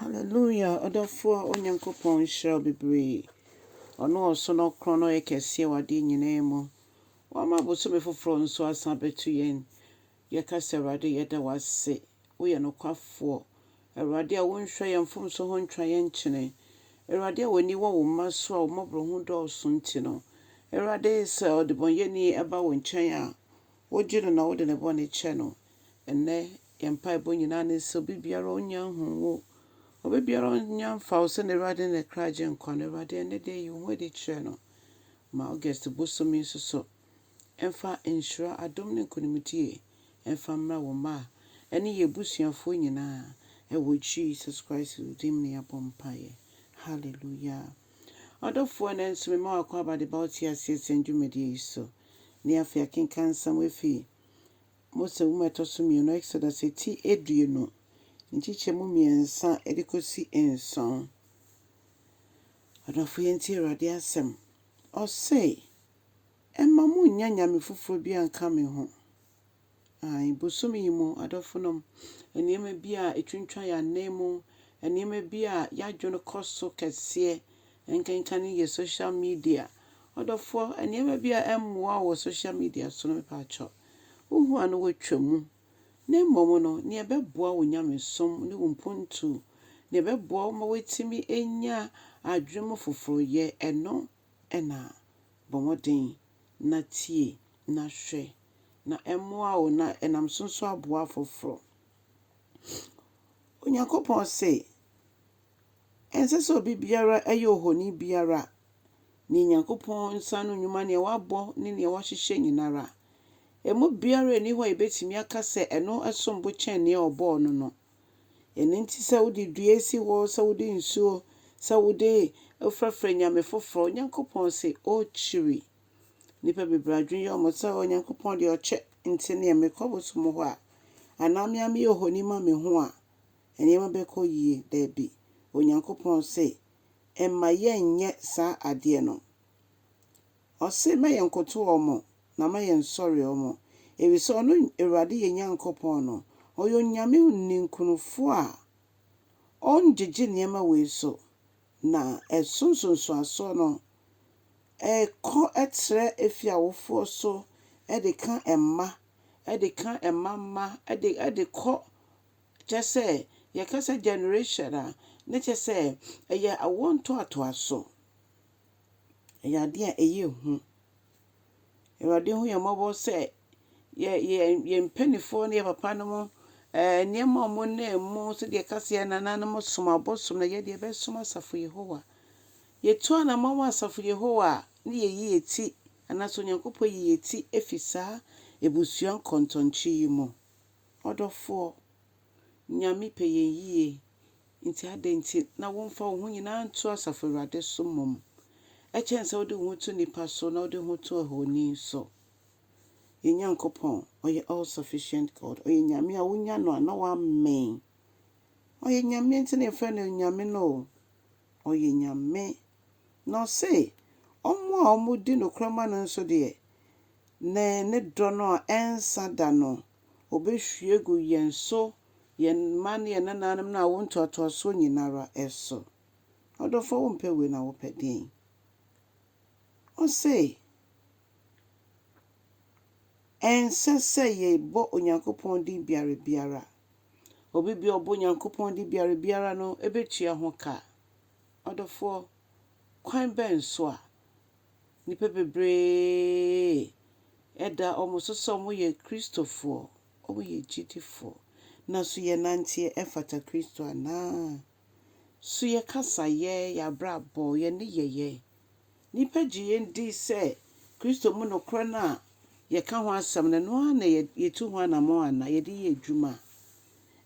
Hallelujah ɔdɔfoɔ Onyankopɔn nhyira wo bebree. Ɔno a ɔso na ɔkorɔn na ɔyɛ kɛseɛ wɔ adeɛ nyinaa mu. Wama bosome foforɔ nso asan abɛto yɛn. Yɛka sɛ Awurade yɛda wo ase. Woyɛ nokwafoɔ. Awurade a wonhwɛ yɛn mfomso ho ntwa yɛn nkyene. Awurade a w'ani wɔ wo mma so a wo mmɔborɔhunu dɔɔso nti no. Awurade sɛ ɔdebɔnyɛni ba wo nkyɛn a, wogye no na wode ne bɔne kyɛ no. Ɛnnɛ, yɛn mpaebɔ nyinaa ne sɛ obi biara ɔnnya nhu wo, obi biara ɔnnya mfa wo sɛ n'Awurade ne ne kra Agyenkwa no. Awurade, ɛnnɛ da yi, yi wo ho adi kyerɛ no. Ma August bosome yi nso so mfa nhyira, adom ne nkonimdie mfa mmra wo mma ne yɛn abusuafoɔ nyinaa. Ɛwɔ Jesus Christ wo din mu na yɛabɔ mpaeɛ. Hallelujah. Ɔdɔfoɔ, ɛnnɛ nso mema wo akwaaba de ba wo te aseɛ sɛn dwumadie yi so. Ne afei akenkan nsɛm efi Mose nwoma a ɛtɔ so mmienu, Exodus ti aduonu, nkyekyɛmu mmiɛnsa de kɔsi nson. Adɔfo yɛntie Awurade asɛm. Ɔse, Mma monnya nyame foforɔ bi anka me ho. Ae, bosome yi mu, adɔfonom, nneɛma bi a ɛtwintwan yɛn anan mu, nneɛma bi a yɛadwene kɔ so kɛseɛ, nkenka ne yɛ social media. Ɔdɔfoɔ, nneɛma bi a ɛmmoa wɔ social media so no, mepaakyɛw, wohu a na woatwa mu. Na mmom no, nea ɛbɛboa wo nyamesom ne wo mpontu, nea ɛbɛboa wo ma woatumi anya adwene mu foforɔyɛ, ɛno na bɔ mmɔden na tie na hwɛ na ɛmmoa wo na ɛnam so nso aboa afoforɔ. Onyankopɔn se, ɛnsɛ sɛ obi biara yɛ ohoni biara, ne Nyankopɔn nsa ano nnwuma, nea wabɔ ne nea wahyehyɛ nyinara. Emu biara nni hɔ a yɛbɛtumi aka sɛ ɛno som bo kyɛn nea ɔbɔɔ no no. Ɛno nti sɛ wode dua si hɔ, sɛ wode nsuo, sɛ wode wofrɛfrɛ nyame foforɔ, Onyankopɔn se ɔkyiri. Nnipa bebree adwene yɛ wɔn sɛ Onyankopɔn deɛ ɔkyɛ nti neɛ mekɔ bosom hɔ a, anaa me ara meyɛ ohoni ma me ho a, nneɛma bɛkɔ yie. Daabi. Onyankopɔn se mma yɛnyɛ saa adeɛ no. Ɔse mma yɛnkoto wɔn na mma yɛnsɔre wɔn. Ɛfiri sɛ ɔno Awurade yɛn Nyankopɔn no, ɔyɛ Onyame ninkunofoɔ a ɔngyegye nneɛma wei so, na ɛso nsonsoasoɔ no, ɛkɔ trɛ efi awofoɔ so de ka mma, de ka mma mma, de kɔ kyerɛ sɛ yɛka sɛ generation a, ne kyerɛ sɛ ɛyɛ awoɔ ntoatoaso. Ɛyɛ adeɛ a ɛyɛ hu. Awurade hu yɛn mmɔbɔ sɛ yɛ yɛ yɛn mpanimfoɔ ne yɛn papanom nneɛma a wɔnam mu sɛdeɛ yɛka sɛ yɛn nananom som abosom na yɛde yɛbɛsom asafo Yehowa. Yɛtu anammɔn wɔ asafo Yehowa a, ne yɛyi yɛn ti anaasɛ Onyankopɔn yi yɛn ti efi saa ebusua nkɔntɔnkye yi mu. Ɔdɔfoɔ, Nyame pɛ yɛn yie nti adɛn nti na womfa wo ho nyinaa nto asafo Awurade so mmom ɛkyɛn sɛ wode wo ho to nipa so na wode wo ho to ahoni so. Yɛn Nyankopɔn, ɔyɛ all sufficient God. Ɔyɛ Nyame a wonya no a na wamɛn. Ɔyɛ Nyame nti na yɛfrɛ no Nyame no o. Ɔyɛ Nyame. Na ɔse, ɔmo a ɔmo di nokorɛ ma no nso deɛ, ne ne dɔ no a ɛnsa da no, obɛhwie gu yɛn so, yɛn mma ne yɛn nananom no a wɔn ntoatoasoɔ nyinara ɛso. Ɔdɔfoɔ wompɛ wei na wopɛ deɛn? Ɔse, ɛnsɛ sɛ yɛbɔ Onyankopɔn din biara biara. Obi bi a ɔbɔ Onyankopɔn din biara biara no ɛbɛtua ho ka. Ɔdɔfoɔ, kwan bɛn so a nnipa bebree ɛda wɔn so sɛ wɔyɛ Kristofoɔ, wɔyɛ gyidifoɔ, na so yɛnanteɛ ɛfata Kristo anaa? So yɛ kasayɛ, yɛ abrabɔ, yɛn nneyɛeɛ. Nnipa gye yɛn di sɛ Kristo mu nokorɛ no a yɛka ho asɛm no, ɛno ara na yɛtu ho anammɔn anaa yɛde yɛ adwuma.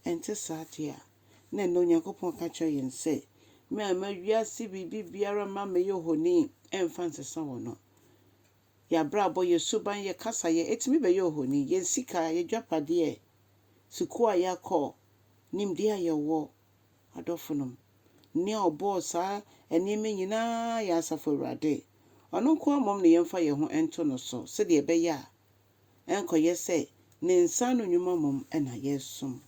Ɛnte saa deɛ a, na ɛnnɛ Onyankopɔn ka kyerɛ yɛn sɛ, me a ma wiase biribi biara mma mmɛyɛ ohoni ɛmfa nsesa wɔ no. Yɛn abrabɔ, yɛn suban, yɛn kasayɛ, ɛtumi bɛyɛ ohoni. Yɛn sika, yɛn dwapadeɛ, sukuu a yɛakɔ, nimdeɛ a yɛwɔ, adɔfonom. Nea ɔbɔɔ saa nneɛma nyinaa yɛ asafo Awurade. Ɔno nko ara mmom na yɛmfa yɛn ho nto no so sɛdeɛ ɛbɛyɛ a ɛnkɔyɛ sɛ ne nsa ano nnwuma mmom na yɛresom.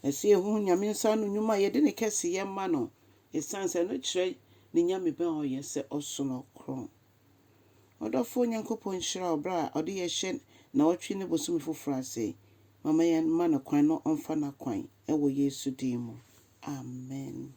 Ɛsɛ yɛhu Nyame nsa ano nnwuma a yɛde ne kɛseyɛ ma no ɛsiane sɛ ɛno kyerɛ ne Nyame bɛn a ɔyɛ sɛ ɔso ɔkorɔn. Ɔdɔfoɔ Nyankopɔn nhyira wo berɛ a ɔde yɛ hyɛ nnawɔtwe ne bosome foforɔ ase. Mama yɛn ma no kwan na ɔmfa n'akwan ɛwɔ Yesu din mu. Amen.